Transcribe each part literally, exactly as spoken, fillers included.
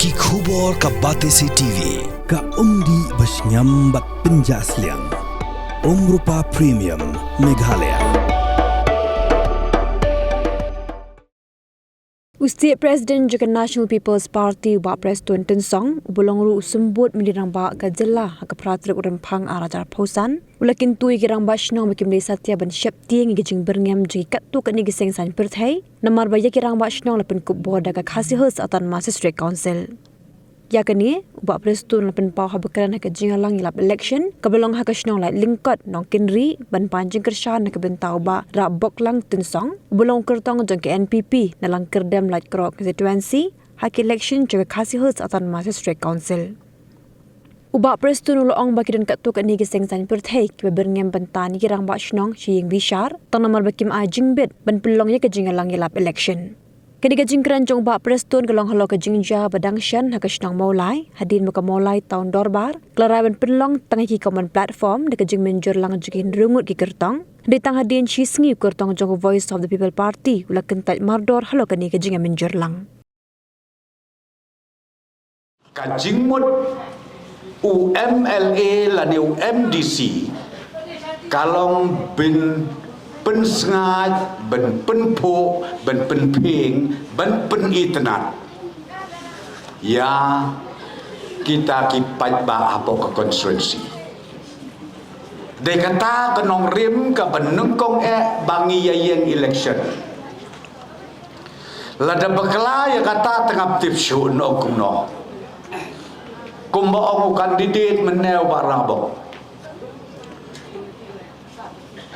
Ki khubor ka Batesi T V, ka umdih ba shngiam bad pynjah sliang. Umrupa Premium, Meghalaya. U State President jong ka National People's Party, u Bah Prestone Tynsong, uba long ruh u symbud mynder rangbah ka jylla ha ka phra tarik u Rymphang ar hajar arphew san, u la kyntu ïa ki rangbah shnong ba kim dei satia ban sheptieng ïa ki jingbyrngem jong ki katto katne ki seng saiñ pyrthei, namar ba ïa ki rangbah shnong la pynkup bor da ka Khasi Hills Autonomous District Council. Ïa kane, u Bah Prestone u la pynpaw haba kren ha ka jingïalang ïalap election kaba long ha ka shnong Laitlyngkot, Nongkynrih, ban pan jingkyrshan na ka bynta u Bah Rahboklang Tynsong, uba long u kyrtong jong ka N P P na Langkyrdem Laitkroh Constituency, ha ka election jong ka Khasi Hills Autonomous District Council. U Bah Prestone u la ong ba ki don katto katne ki seng saiñ pyrthei kiba byrngem ban tan ïa ki rangbah shnong sha ïing bishar, tang namar ba kim ai jingbit ban pynlong ïa ka jingïalang ïalap election. Kane ka jingkren jong u Bah Prestone ka long halor ka jingjia ba dang shen ha ka shnong Mawlai, hadien ba ka Mawlai Town Dorbar ka la rai ban pynlong tang ha ki common platform da ka jingmynjur lang jong ki hynriew ngut ki kyrtong. Hynrei tang hadien shi sngi u kyrtong jong ka Voice of the People Party u la kyntait mardor halor kane ka jingmynjur lang. Ka jingmut u M L A lane u M D C ka long ban pynsngaid, ban pynphuh, ban pynphieng, ban pynitynnad ïa kita ki paidbah hapoh ka constituency. Dei kata ka nongrim kaba nyngkong eh ba ngi ïa ïeng election. Lada bakla ïa kata te ngam tip shuh noh kumno. Kumba ong u candidate mynne u Bah Rahbok,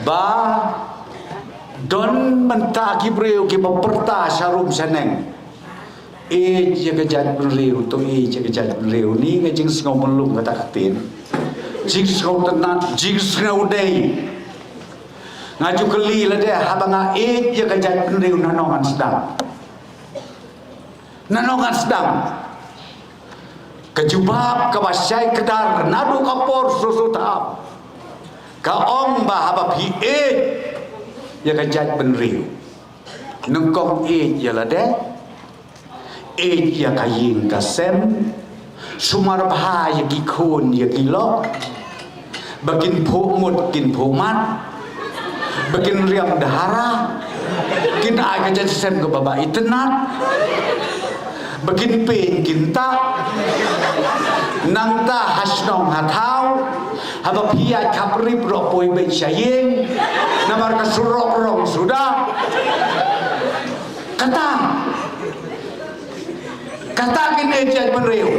ba don mynta ki briew kiba pyrta sharum shaneng. Ïeit ïa ka jaitbynriew, to ïeit ïa ka jaitbynriew. Ni nga jingsngew mlung kata ka ktien. Jingsngew tynnad, jingsngew dei. Nga ju kylli lade, haba nga ïeit ïa ka jaitbynriew, nano ngan sdang? Nano ngan sdang? Ka jubab kaba shai kdar naduh ka por shuh shuh taïew ka ong ba haba phi ïeit ïa ka jaitbynriew, nyngkong ïeit ïa lade, ïeit ïa ka ïing ka sem, sumar bha ïa ki khun ïa ki lok, ba kin phuh mut kin phuh mat, ba kin riam dahara, kin ai ka jait sem kaba bah itynnad, ba kin pyn kin tah. Nangta ha shnong ha thaw, haba phi ïaid khapri, pyrshah poi beit sha ïing, namar ka surok rong suda. Kata Kata kin ïeit jaitbynriew.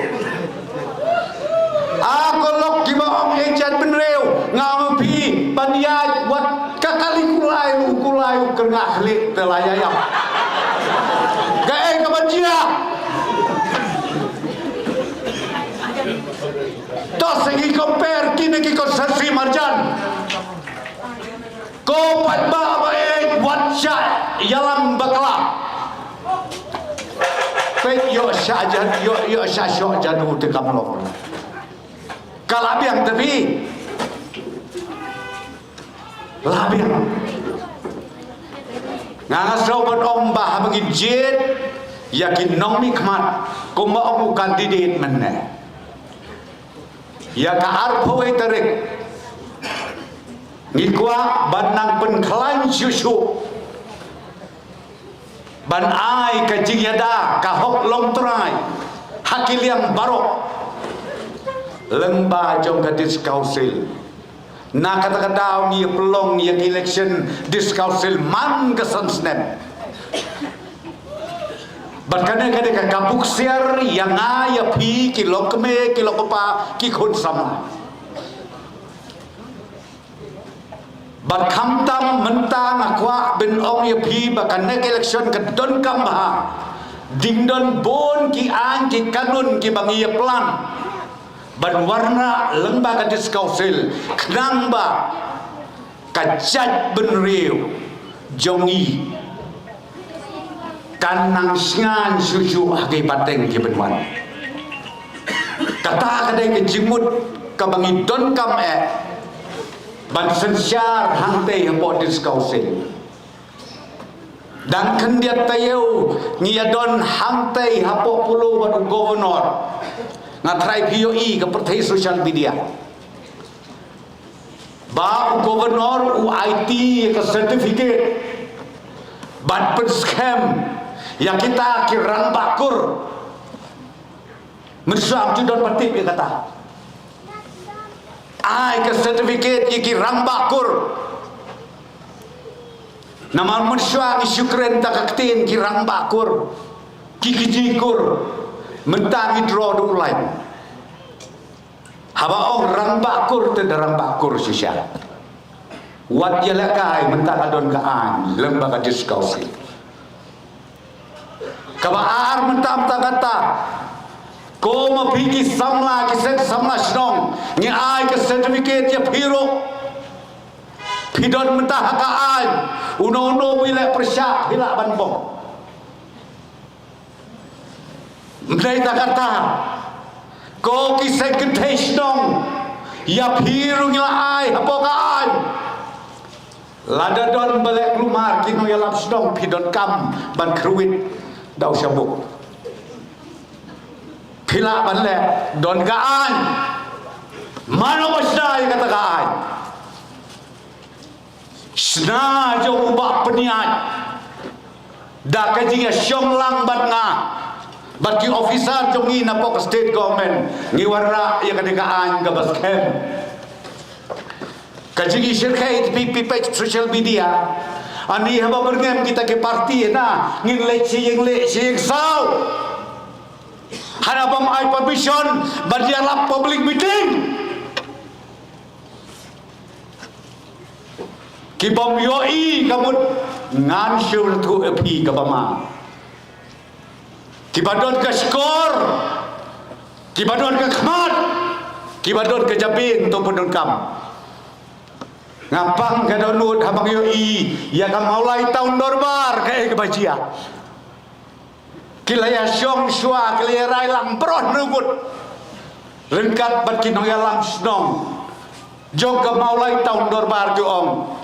A ko lok kiba ong ïeit jaitbynriew, nga ong phi ban ïaid wat ka kali kulai u kulai u kyrngah khlieh te la ïa ïap. Kaei kaban jia? To sa ngi compare kine ki constituency marjan. Ko paidbah ba ïeit wat shah ïalam bakla. Peit ïoh shah jan, ïoh, ïoh shah shoh jan u te kam long. Ka la biang te phi. La biang. Nga nga sngewbha ban ong ba haba ngi jied ïa ki nongmihkhmat kumba ong u candidate mynne. Ïa ka arphew wei tarik ngi kwah ban nang pynkhlaiñ shuh shuh ban ai ka jingïada ka hok longtrai ha ki liang baroh lyngba jong ka District Council. Na kata ka daw ngi pynlong ïa ka election District Council man ka san snem. Bad kane ka dei ka buk siar ïa nga ïa phi ki lok kmie ki lok kpa ki khun samla. Bad khamtam mynta nga kwah ban ong ïa phi ba kane ka election ka donkam bha. Dang don bun ki aiñ ki kanun kiba ngi ïa plan ban wanrah lyngba ka District Council khnang ba ka jaitbynriew jong ngi kan nang shngaiñ shuh shuh ha ki pateng ki ban wan. Kata ka dei ka jingmut kaba ngi donkam eh ban synshar hangtei hapoh District Council. Dang khyndiat taïew ngi ïa don hangtei hapoh Polo bad u governor. Nga tharai phi ïohi ka pyrthei social media ba u governor u aiti ïa ka certificate ban pynskhem ïa kita ki rangbah kur. Mynshuwa ju don ba tip ïa kata. Ai ka certificate ïa ki rangbah kur. Namar mynshuwa ngi shu kren da ka ktien ki rangbah kur, ki kjat kur. Mynta ngi draw da u lain. Haba ong rangbah kur te da rangbah kur shisha. Wat ïalehkai mynta ka don ka aiñ lem bad ka District Council. Kaba ar mynta mynta kata. Ko ma phi ki samla, ki seng samla shnong, ngi ai ka certificate ïa phi ruh. Phi don mynta ha ka aiñ, uno uno u ïaleh pyrshah phi lah ban bong. Mynta kata, ko ki seng kynthei shnong, ïa phi ruh ngi la ai hapoh ka aiñ. Lada don ba leh kulmar ki nongïalam shnong, phi donkam ban kyrwit da u shabuk. Phi lah ban leh, don ka aiñ. Mano ba shna ïa kata ka aiñ? Shna jong u Bah Pynïaid da ka jingïashong lang bad nga bad ki officer jong ngi napoh ka state government, ngi wanrah ïa kane ka aiñ kaba skhem. Ka jingïashyrkhei te phi, phi peit social media. Ani haba byrngem kita ki party na ngin leit sha ïing leh sha ïing saw. Hana bym ai permission ban ïalap public meeting. Ki bym ïohi ka mut ngan shu ïathuh ïa phi kaba ma. Kiba don ka shkor, kiba don ka khmat, kiba don ka jabieng to pyndonkam. Nga pang ka dohnud haba nga ïohi ïa ka Mawlai Town Dorbar kaei kaba jia. Ki la ïashong shuwa, ki la ïarai lang baroh ngut. Ryngkat bad ki nongïalam shnong jong ka Mawlai Town Dorbar ki ong.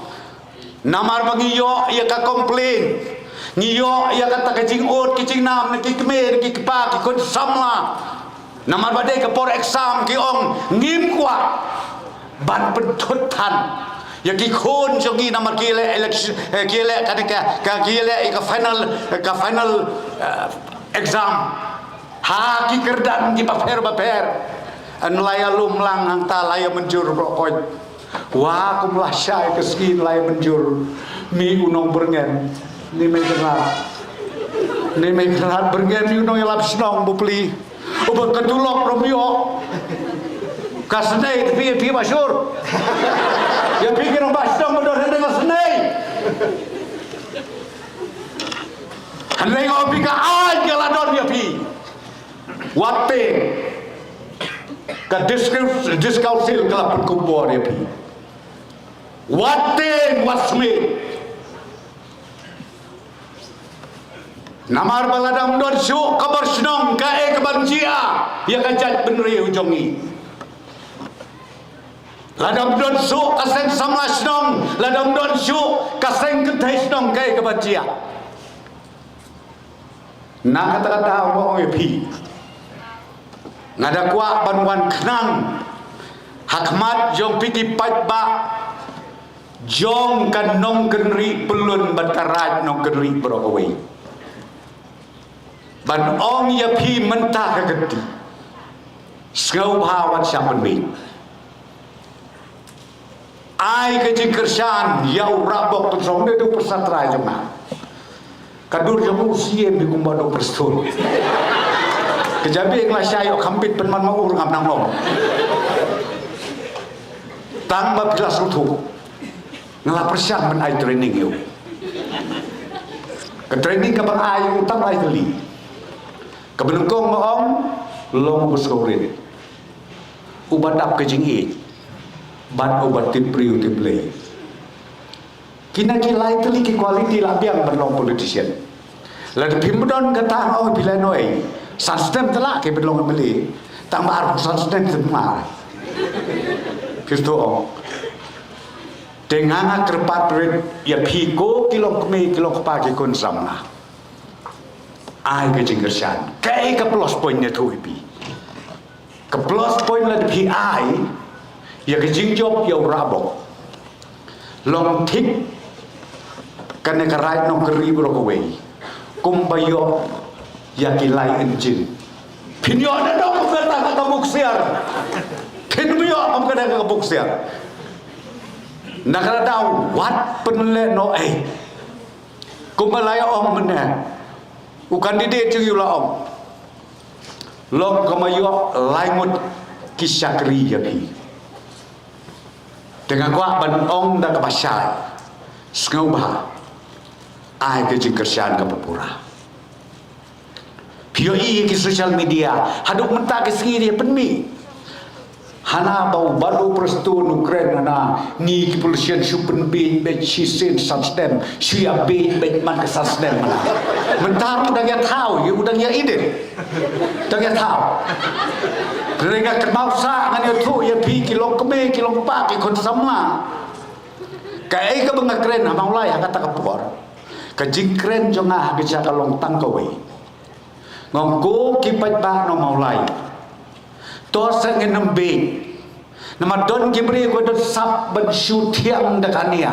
Namar ba ngi ïoh ïa ka complain, ngi ïoh ïa kata ka jingud ki jingnam na ki kmie, na ki kpa, ki khun samla. Namar ba dei ka por exam ki ong ngim kwah ban pynthut than ïa ki khun jong ngi namar ki leh election, eh, ki leh ka, ka, ka, ki leh ïa ka final, ka final, eh, exam. Ha ki kyrdan kiba pher ba pher. Yn la ïalum lang hangta la ïa mynjur baroh khoit. Wa kum la shai ka sngi la ïa mynjur. Mi u nongbyrngen. Ni mei kynrad. Ni mei kynrad byrngen mi u nongïalap shnong bapli. Uba ka tulop ruh ym ïoh. Ka snei te phi, phi ba shur. Ïa phi ki nongbah shnong ba don hynrei ka snei. Hynrei nga ong phi ka aiñ ka la don ïa phi. Wat te ka District, District Council ka la pynkup bor ïa phi. Wat te wat smiej. Namar ba lada ym don shuh ka bor shnong kaei kaban jia ïa ka jaitbynriew jong ngi. Lada ym don shuh ka seng samla shnong, lada ym don shuh ka seng kynthei shnong kaei kaban jia. Na kata ka daw nga ong ïa phi. Nga da kwah ban wan khnang ha khmat jong phi ki paidbah jong ka Nongkynrih Pyllun bad ka Raid Nongkynrih baroh kawei. Ban ong ïa phi mynta ka kti. Sngewbha wat shah pynbeit. Ai ka jingkyrshan ïa u Rabok Tynsong, dei u pyrsa trai jong nga. Ka dur jong u siem hi kumba u pyrsa. Ka jabieng nga la shah ïoh kham bit pynban ma u ngam nang long. Tang ba phi la sngewthuh. Nga la pyrshang ban ai training ïa u. Ka training kaba nga ai ïa u tang lai tylli. Kaba nyngkong nga ong long u ba sngewrit. Uba dap ka jingïeit bad uba tip briew tip Blei. Kine ki lai tylli ki quality la biang ban long politician. Lada phim don kata nga ong phi lehnoh ei. San snem te lah ki ban long M L A. Tang ba arphew san snem te mar. Phi sngewthuh ong. Te nga nga kyrpad rit ïa phi ko ki long kmie ki long kpa ki khun samla. Ai ka jingkyrshan. Kaei ka plus point ne thuh ïa phi. Ka plus point la da phi ai ïa ka jingjop ïa u rabok. Long thik kane ka rai nongkri bro kawei. Kumba ïoh ïa ki lai engine. Phin ïoh na dong ka ta ka buksiar. Phin ïoh kum ka ka buksiar. Na ka daw wat pynleh noh ei. Kumba la ïa ong mynne u candidate jong u la ong. Long kumba ïoh lai ngut ki shakri ïa phi. Te nga kwah ban ong da kaba shai. Sngewbha ai ka jingkyrshan kaba pura. Phi ïohi ïa ki social media haduh mynta ki sngi ri pynmih. Hana ba u Bah Prestone u kren hana ngi ki politician shu pynbiej beit shisien san snem shu ïa biej beit man ka san snem hana. Mynta u dang ïa thaw ïa u dang ïa edit. Dang ïa thaw. Hynrei nga kynmaw sa ngan ïathuh ïa phi ki long kmie ki long kpa ki khun samla. Kaei kaba nga kren ha Mawlai ha kata ka por. Ka jingkren jong nga ha ka jaka long tang kawei. Ngong ko ki paidbah nong Mawlai. To sa ngin ym biej. Namar don ki briew kiba don sap ban shu thiang da ka nia.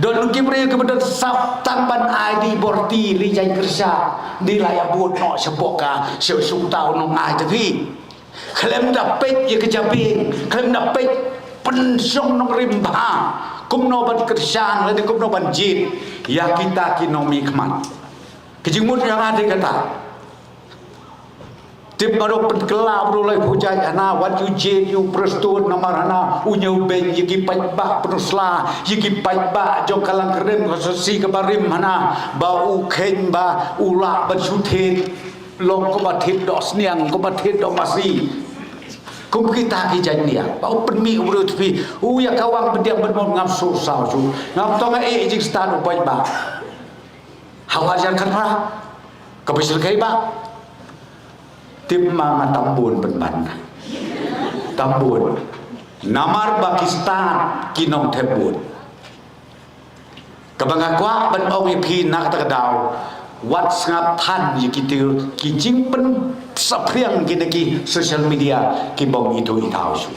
Don ki briew kiba don sap tang ban ai di borti li jai kyrsha. Di la ïa bud noh shapoh ka shu shu tau nong ai te phi. Khlem da peit ïa ka jabieng, khlem da peit pynshong nongrim bha. Kumno ban kyrshan lane kumno ban jied ïa kita ki nongmihkhmat. Ka jingmut ïa nga dei kata. Tip baroh pynkylla baroh lai pujai hana wat ïa u Jane ïa u Prestone namar hana u ñiew beiñ ïa ki paidbah Pynursla ïa ki paidbah jong ka Langkyrdem ka Sasi kaba rim hana ba u kheiñ ba u lah ban shu thied long kumba thied doh sniang kumba thied doh masi. Kum kita ki jait nia ba u pynmih u briew tpi u ïa kawang pyndiang ban mon ngam sur saw shu ngam tong ai jingstad u paidbah. Hawa jar katra ka pishil kai ba tip ma nga tam bun pynban tam bun namar ba ki stad ki nong thep bun. Kaba nga kwah ban ong ïa phi na kata ka daw wat sngap than ïa ki tiew ki jingpynsaphriang ki na ki social media ki bong itu i thaw shu.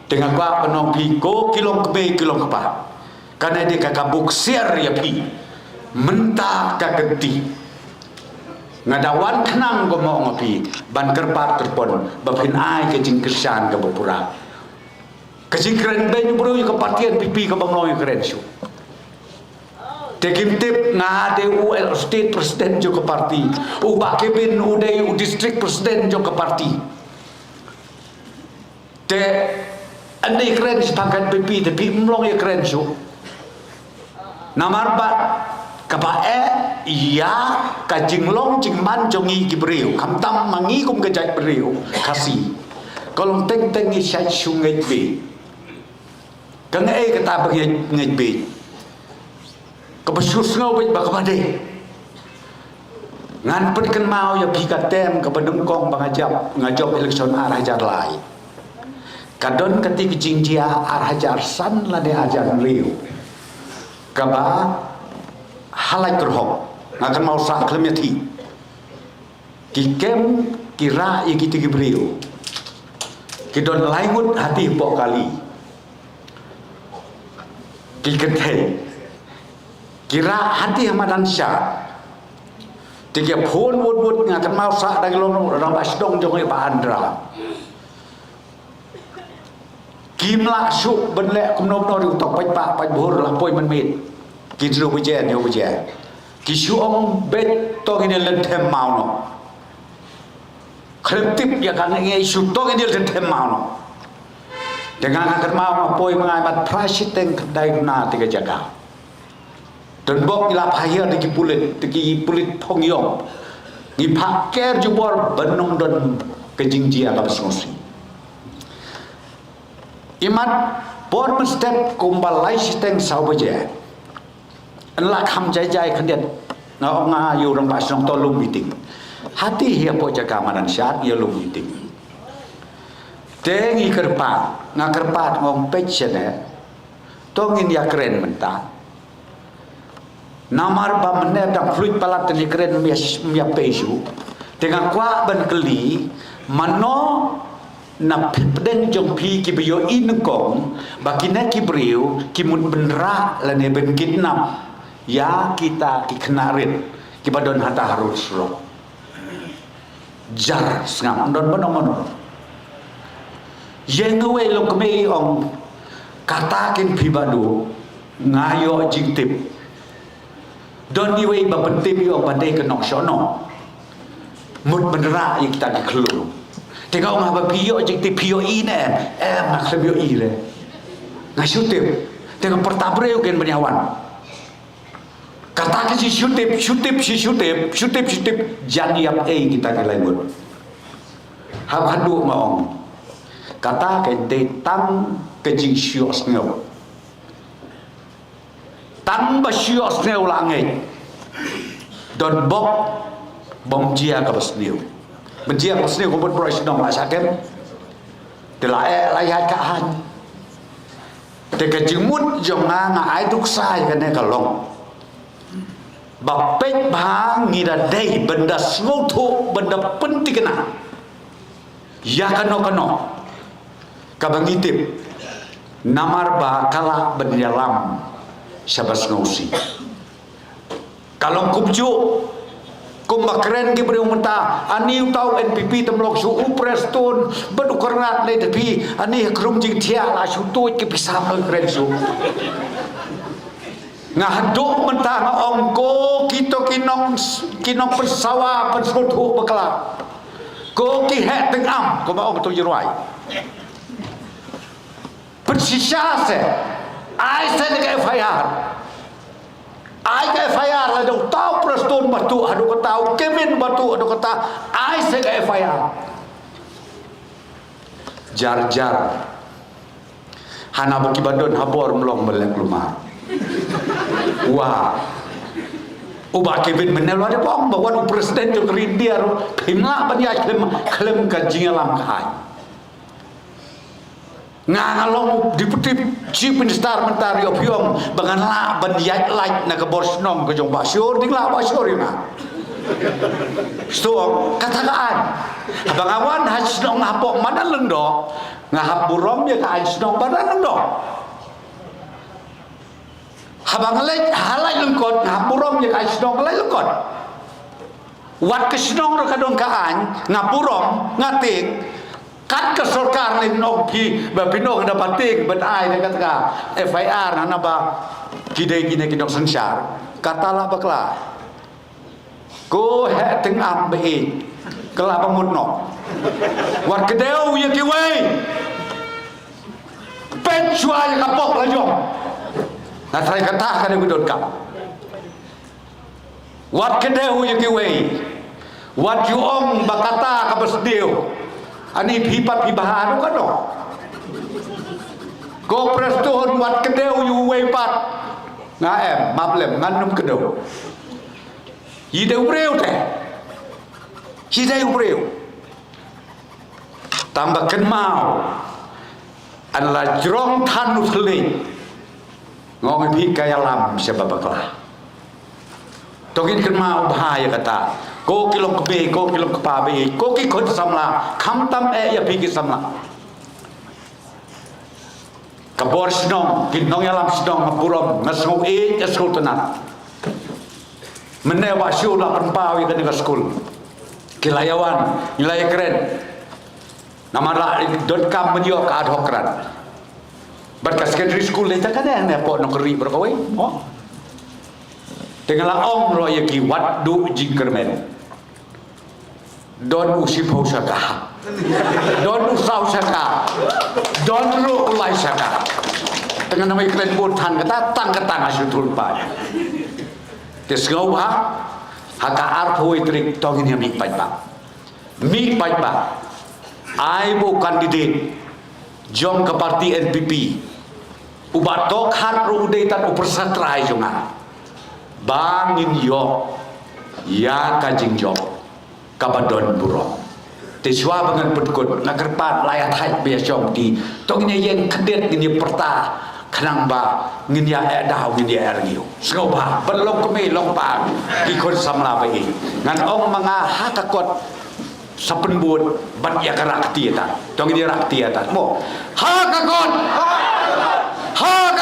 Te nga kwah ban ong phi ko ki long kmie ki long kpa. Kane dei ka ka buksiar ïa phi. Mynta ka kynti nga da wan khnang ko mo nga phi ban kyrpad kyrpon ba phin ai ka jingkyrshan kaba pura. Ka jingkren beiñ u briew ïa ka party N P P kaba mlong ïa kren shu. Te kim tip nga dei u state president jong ka party. U Bah Kevin u dei u district president jong ka party. Te ynda ïa kren sha ka N P P te phi mlong ïa kren shu. Namar ba kaba eh ïa ka jinglong jingman jong ngi ki briew khamtam ma ngi kum ka jait briew Khasi. Ka long teng teng ngi shait shu ngeit beit. Ka ngeit kata ba ngeit ngeit beit. Kaba shu sngew beit ba kaba dei. Ngan pynkynmaw ïa phi ka tem kaba nyngkong ba nga jop nga jop election ar hajar lai. Ka don kata ka jingjia ar hajar san lane ar hajar hynriew. Kaba ha Laitkyrhok nga kynmaw sah khlem ïa thi. Ki kem ki rah ïa kita ki briew. Ki don lai ngut hati hapoh kali. Ki kynthei ki rah hati ha madan sha. Te ki phone wut wut nga kynmaw sah da ki long rangbah shnong jong i Bah Andra. Kim lah shuh ban leh kumno kumno ruh tang paidbah paidbhur la poi mynmiet. Ki jru baje ñiew baje. Ki shu ong beit to ngin ïa lynthem maw noh. Khlem tip ïa ka ngi shu to ngin ïa lynthem maw noh. Te nga nga kynmaw nga poi ma nga mat phra shiteng khyndai na te ka jaka. Don bok ngi la phah hiar da ki pulit da ki pulit phong ïong. Ngi phah ker jubor ban ym don ka jingjia kaba sngewsih. Imat por mynstep kumba lai shiteng saw baje. Yn la kham jai jai khyndiat. Nga ong nga ïa u rangbah shnong to lum meeting. Hati hi hapoh jaka madan shat ïa lum meeting. Te ngi kyrpad nga kyrpad nga ong peit shane. To ngin ïa kren mynta. Namar ba mynne dang fluid palat te ne kren mia mia pei shu. Te nga kwah ban kylli, mano na pdeng jong phi kiba ïohi nyngkong ba kine ki briew ki mut bynrah lane ban kidnap ïa kita ki khynnah rit kiba don hata harud surok. Jar sngap, don mano mano. Ïeng uwei long kmie ong, kata kin phi ba du, nga ïoh jingtip. Don iwei ba pyntip ïoh ba dei ka nongshonong. Mut bynrah ïa kita ki khlung. Te nga ong, haba phi ïoh jingtip phi ïohi ne em? Em, nga khlem ïohi re. Nga shu tip. Te nga pyrta briew kin ban ïa wan. Kata ka shi shu tip, shu tip, shi shu tip, shu tip, shu tip, jan ïap ei kita ki lai ngut. Haba haduh nga ong, kata ka dei tang ka jingshoh sngew. Tang ba shoh sngew la ngeit. Don bok bym jia kaba sniew. Bym jia kaba sniew, ka mut baroh shnong la shah kem. Te la eh la ïaid ka aiñ. Te ka jingmut jong nga, nga ai duksa ïa kane ka long ba peit bha, ngi da dei ban da sngewthuh, ban da pynthikna ïa kano kano kaba ngi tip, namar ba ka lah ban ïalam sha ba sngewsih. Ka long kumjuh kumba kren ki briew mynta, ani uta u N P P te ym long shuh, u Prestone bad u Kyrnat lei te phi, ani ha khrum jingthiah la shu tuid ki pisa, ym long kren shuh. Nga haduh mynta nga ong, ko kito ki nong, ki nongpynsawa pynsngewthuh bakla, ko ki heh tyngam, kumba ong to jingrwai. Pynshisha se, ai se ka F I R. Ai ka F I R, lada uta u Prestone ba tuh haduh katta, u Kevin ba tuh haduh katta, ai se ka F I R. Jar jar. Hana ba kiba don ha bor ym long ba leh kulmar. Wa. U Bah Kevin mynne la dep ong ba wat u president jong ka ri India ruh phim lah ban ïaid khlem, khlem ka jingïalam ka aiñ. Nga, nga long Deputy Chief Minister mynta ruh, ïoh phi ong ba ngan lah ban ïaid lait na ka bor shnong ka jong Bah Syiur, dang lah Bah Syiur ïa nga. Shu ong kata ka aiñ. Haba nga wan ha shnong hapoh madan Lyngdoh, nga hap burom ïa ka aiñ shnong madan Lyngdoh. Haba nga leit ha Laitlangkot, nga hap burom ïa ka aiñ shnong Laitlangkot. Wat ka shnong ruh ka don ka aiñ, nga burom, nga tieng. Kat ka sorkar leh, ong phi ba phin ong da ba tieng ban ai da kata ka F I R, na ba ki dei kine ki nongsynshar. Kata la bakla. Ko heh tyngam ba ïeit, ka la ba mut noh. Wat kdew ïa kiwei. Peit shuwa ïa ka pop la jong. Nga tharai kata ka dei ka donkam. Wat kdew ïa kiwei. Wat ju ong ba kata kaba sniew. Ani phi pat phi bha ruh kano. Ko Prestone, wat kdew ïa uwei pat. Nga em, map lem, ngan ym kdew. Ïa dei u briew te. Ïa dei u briew. Tang ba kynmaw, an la jrong than u thylliej. Nga ong ïa phi, ka ïalam sha ba bakla. To ngin kynmaw bha ïa kata. Ko ki long kmie, ko ki long kpa ba ïeit, ko ki khun samla, khamtam eh ïa phi ki samla. Ka bor shnong, ki nongïalam shnong, nga burom, nga sngew ïeit, nga sngewtynnat. Mynne Bah Syiur la pynpaw ïa kane ka skul. Ki la ïa wan, ki la ïa kren. Namar la donkam ban ïoh ka ad hoc grant. Bad ka secondary school dei tang kane, ne pok nongkri baroh kawei. Oh. Te nga la ong ruh ïa ki, wat duh jingkyrmen. Don u shiphew shaka. Don u saw shaka. Don ruh u lai shaka. Te ngan ym ïa kren bun than kata, tang kata nga shu thul pat. Te sngewbha, ha ka arphew tarik to ngin ïa mih paidbah. Mih paidbah. Ai ba u candidate jong ka party N P P, u Bah Tohkhar ruh u dei tang u pyrsa trai jong nga, ba ngin ïoh ïa ka jingjop kaba don burom. Te shuwa ba ngan pynkut, nga kyrpad, la ïa thait ba ïa shong ti, to ngin ïa ïeng khyndiat, ngin ïa pyrta Khnang ba ngin ïa eh daw, ngin ïa eh rngiew. Sngewbha ban long kmie long kpa ki khun samla ba ïeit. Ngan ong ma nga ha ka kot sa pynbud bad ïa ka rakti ïa ta. To ngin ïa rakti ïa ta mo. Ha ka kot. Ha